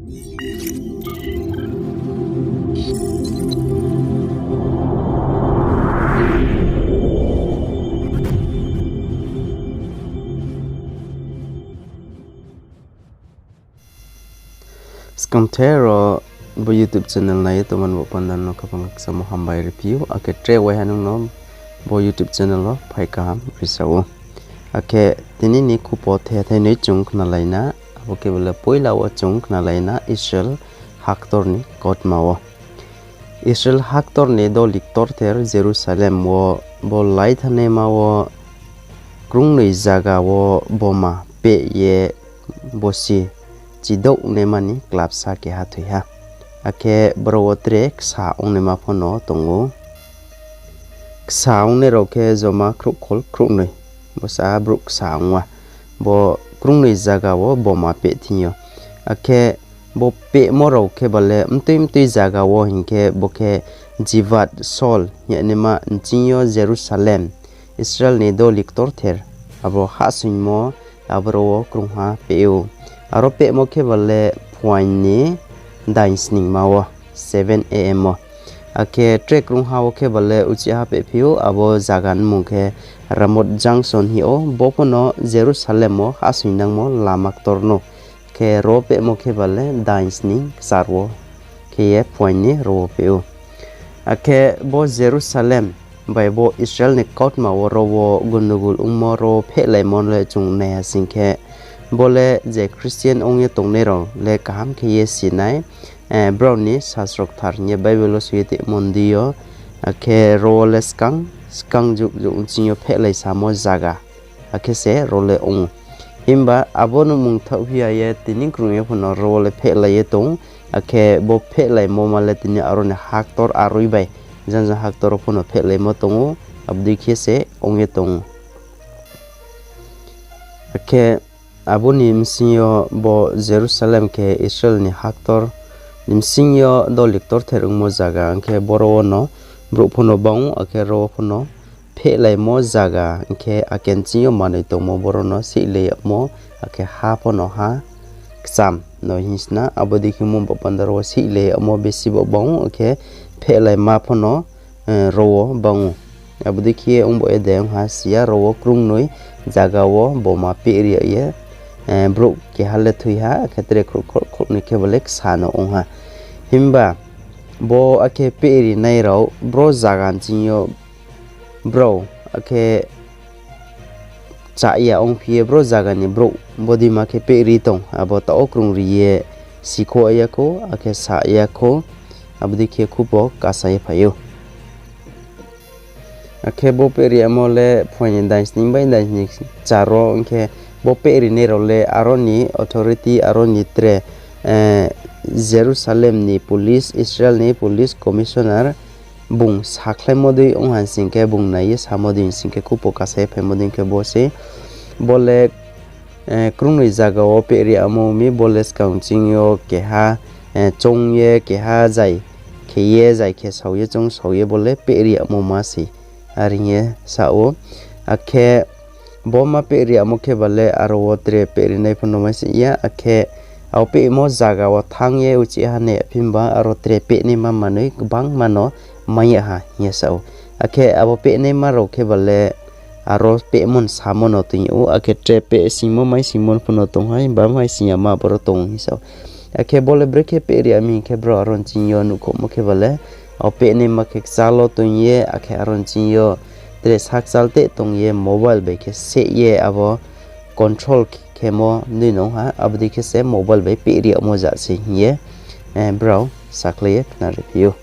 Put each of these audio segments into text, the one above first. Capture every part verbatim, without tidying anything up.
Skangther wo bo YouTube channel nai ye tongmani bo panda no khabang kchamo hambai ri phi ou, akhe tre waiha nung no bo YouTube channel wo phai kaham ri sa ou. Akhe tini ni khupo the thai noi chung khnalai na, abo khe bo le poila wo chung khnalai na Israel haktor ni kautma wo. Israel haktor ni doli ktorther Jerusalem wo bo lai thanaima wo krungnoi zaga wo boma peh ye bosi chidouh naima ni klapsa keha thoi ha. Akhe boro wo tre ksa ongnaima pho no tong ou. Ksa ongnai rao khe joma khrouhkhol khrouhnoi. Bo sa brouh ksa ong wa. Bo krungnoi zaga wo boma peh thing yo. Akhe bo pehmo rao khe ba le mtui mtui zaga wo hing khe bo khe Jivat Sol hing ye naima nching yo Jerusalem, Israel ni doli ktorther, abo hahsoingmo aboro wo krungha peh ou. Aro pehmo khe ba le phuaing ni dainsningma wo, seven A M wo. Akhe tre krungha wo khe ba le uchih ha pehphi ou, abo zaga ni mmung khe Ramoth Junction hing ou, bo pho no Jerusalem wo hahsoingnangmo lama ktor no. Khe ro pehmo khe ba le dainsning kchar wo khe ye phuaing ni ro wo peh ou. Akhe bo Jerusalem bai bo Israel ni kautma wo ro wo gondogol ongmo, ro wo phehlaimo le chung naiha sing khe, bo le je Christian ong ye tongnai rao le kaham khe ye si nai, brao ni sasro kthar hing ye Bible wo soi ye tongmo ndi yo, akhe ro wo le skang, skang jug jug nching yo phehlai samo zaga, akhe se ro le ong ou. Himba abo no mungthaoh phi ya ye tini krung ye pho no ro wo le phehlai ye tong ou, akhe bo phehlaimo ma le tini aro ni haktor aroi bai, jang jang haktor wo pho no phehlaimo tong ou, abo dei khe se ong ye tong ou. Akhe abo ni bsing yo bo Jerusalem khe Israel ni haktor ni bsing yo doli ktorther ongmo zaga, hing khe boro wo no brouh pho no bang ou, akhe ro wo pho no phehlaimo zaga, hing khe ake nching yo manoi tongmo boro no seihlai yagmo, akhe ha pho no ha kcham no hing sna, abo dei khe mo bo panda ro wo seihlai yagmo besi bo bang ou, akhe phehlaima pho no ro wo bang ou. Abo dei khe ong bo ye de ong ha si ya, ro wo krungnoi zaga wo boma pehri yag ye, brouh keha le thoi ha, akhe tre khrouh khrouh khrouhnoi khe bo le ksa no ong ha. Himba bo akhe pehrinai rao bro zaga nching yo brao akhe chaya ongphi ye bro zaga ni brouh bodeima khe pehri tong, abo taoh wo krungri ye sikhouh ya khou, akhe sa ya khou, abo dei khe khupo kasa ye phai ou. Akhe bo pehri yamo le phuaing ni dainsning bai dainsning kchar wo, hing khe bo pehrinai rao le aro ni authority, aro ni tre, Jerusalem ni police, Israel ni police commissioner, bung sakhlaimo dei ong ha sing khe, bung nai ye samo dei sing khe, khupo kasa ye phaimo dei khe bo se, bo le krungnoi zaga wo pehri yamo mi, bo le skang ching yo keha choung ye, keha zai khe ye, zai khe sao ye, choung sao ye, bo le pehri yamo ma se, are hing ye sa ou. Akhe bo ma pehri yamo khe ba le aro wo tre pehrinai pho no mai sing ya, akhe abo pehmo zaga wo thanng ye uchih ha nai ya, himba aro tre pehnaima manoi gbangma no mai ya ha hing ye sa ou. Akhe abo pehnaima rao khe ba le aro pehmo ni samo no toing ou, akhe tre pehsingmo maisingmo pho no tong ha, himba maising yama boro tong ou hing sa ou. Akhe bo le brekhe pehri yami hing khe, bro aro nching yo nuhkhouhmo khe ba le, abo pehnaima khe kchal wo toing ye, akhe aro nching yo tre sakchal teh tong ye mobile bai khe seh ye abo control khemo dei nong ha, abo dei khe se mobile bai pehri yamo ja se hing ye, brao sakhlai ye khnari phi ou.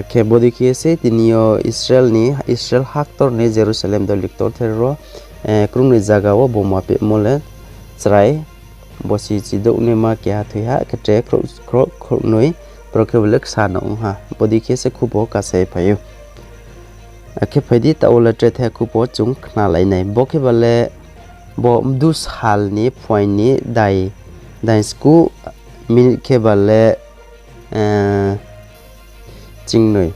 Akhe bo dei khe se tini yo Israel ni, Israel haktor ni Jerusalem doli ktorther ro krungnoi zaga wo boma pehmo le chrai, bosi chidouh naima keha thoi ha, akhe tre khrouh khrouh khrouhnoi, boro khe bo le ksa no ong ha, bo dei khe se khupo kasa ye phai ou. Akhe phai di, taoh wo le tre the khupo chung khnalai nai. Bo khe ba le bo mdu sal ni phuaing ni dai, dainskuh minute khe ba le chingnoi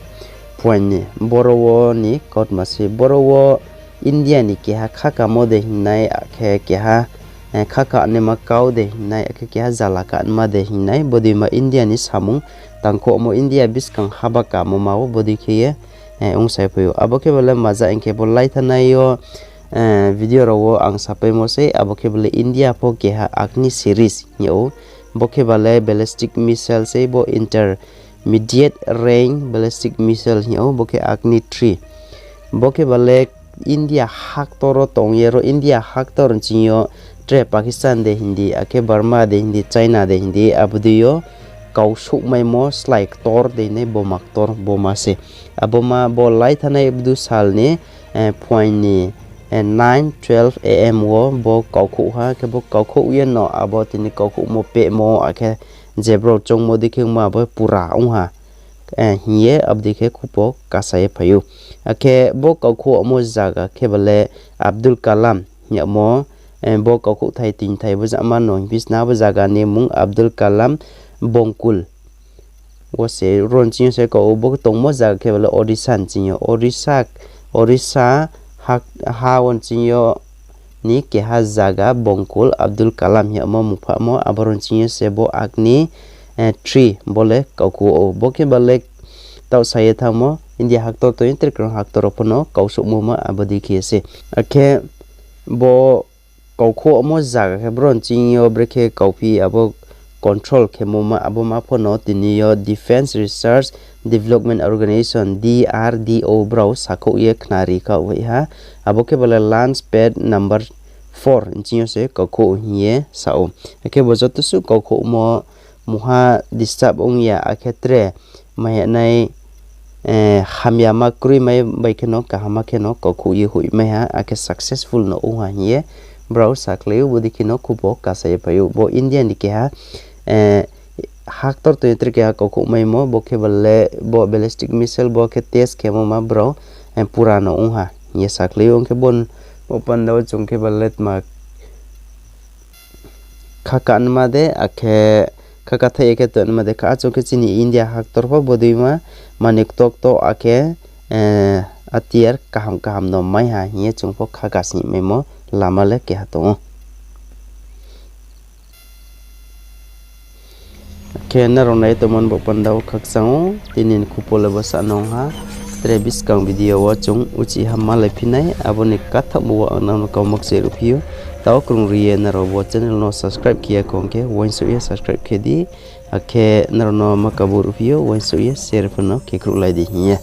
phuaing ni. Boro wo ni kautma se, boro wo India ni keha khakamo de hingnai, akhe keha kha kanaima kau de hingnai, akhe keha zala kanaima de hingnai, bodei ma India ni samung tangkhouhmo India buskang haba kamo ma wo bodei khe ye ongsai phai ou. Abo khe ba le maja hing khe bo laithanai yo video rao wo ang sapaimo sei, abo khe ba le India pho keha Agni series hing yag ou. Bo khe ba le ballistic missile sei, bo intermediate range ballistic missile hing yag ou, bo khe Agni three. Bo khe ba le India haktor wo tong ye ro, India haktor nching yo tre Pakistan de hindi, akhe Burma de hindi, China de hindi, abo dei yo kausouhmaimo slái ktor dei nai boma ktor boma se. Abo ma bo laithanai bdu sal ni phuaing ni nine twelve A M wo bo kaukhouh ha, khe bo kaukhouh ye no abo tini kaukhouhmo pehmo, akhe je brao choungmo dei khe ongmo abo pura ong ha hing ye abo dei khe khupo kasa ye phai ou. Akhe bo kaukhouhmo zaga khe ba le Abdul Kalam hing yagmo, bo kaukhouhthai toingthai bo zama no hing phi sna, abo zaga ni mmung Abdul Kalam Bongkul. Wo se ro nching yo se kau ou, bo tongmo zaga khe ba le Odisha nching yo, Odisha, ha wo nching yo ni keha zaga Bongkul Abdul Kalam hing yagmo mungphahmo, abo ro nching yo se bo Agni three bo le kaukhouh ou. Bo khe ba le taoh sa ye thanngmo India haktor tong ye tre krung haktor rao pho no kausouhmo ma abo dei khe se. Akhe bo kaukhouhmo zaga khe bro nching yo brekhe kauphi abo control khemo ma abo ma pho no tini yo Defence Research Development Organisation, D R D O, brao sakhouh ye khnari kha bai ha. Abo khe ba le launch pad number four nching yo se kaukhouh hing ye sa ou. Akhe bo joto suh kaukhouhmo mungha disturb ong ya, akhe tre maiya nai hamyama kroimai bai khe no kaham khe no kaukhouh ye hoihmai ha, akhe successful no ong ha hing ye brao sakhlai ou, bodei khe no khupo kasa ye phai ou. Bo India ni keha haktor tong ye tre keha kaukhouhmaimo, bo khe ba le bo ballistic missile bo khe test khemo ma brao pura no ong ha hing ye sakhlai ou. Ong khe bo panda wo chung khe ba le tma kha kanaima de, akhe kha kathaih ye khe tongnaima de, kha achouh khe chini India haktor pho bodei ma manoi ktokto akhe atiar kaham kaham no mai ha hing ye chung pho kha kasni maimo lama le keha tong ou. Khe nrao nai tongmo ni bo panda wo khakchang ou, tini ni khupo le bo sa nong ha. Tre buskang video wo chung uchih ha malaiphi nai, abo ni kathaohmo wo ang nrao no kau makchai ruhphi ou. Tao krung ri ye nrao bo channel no subscribe khe ya khong khe uaingsouh ye subscribe khe di. Akhe nrao no ma kabu ruhphi ou, uaingsouh ye share pho no khe khruhlai di hing ye.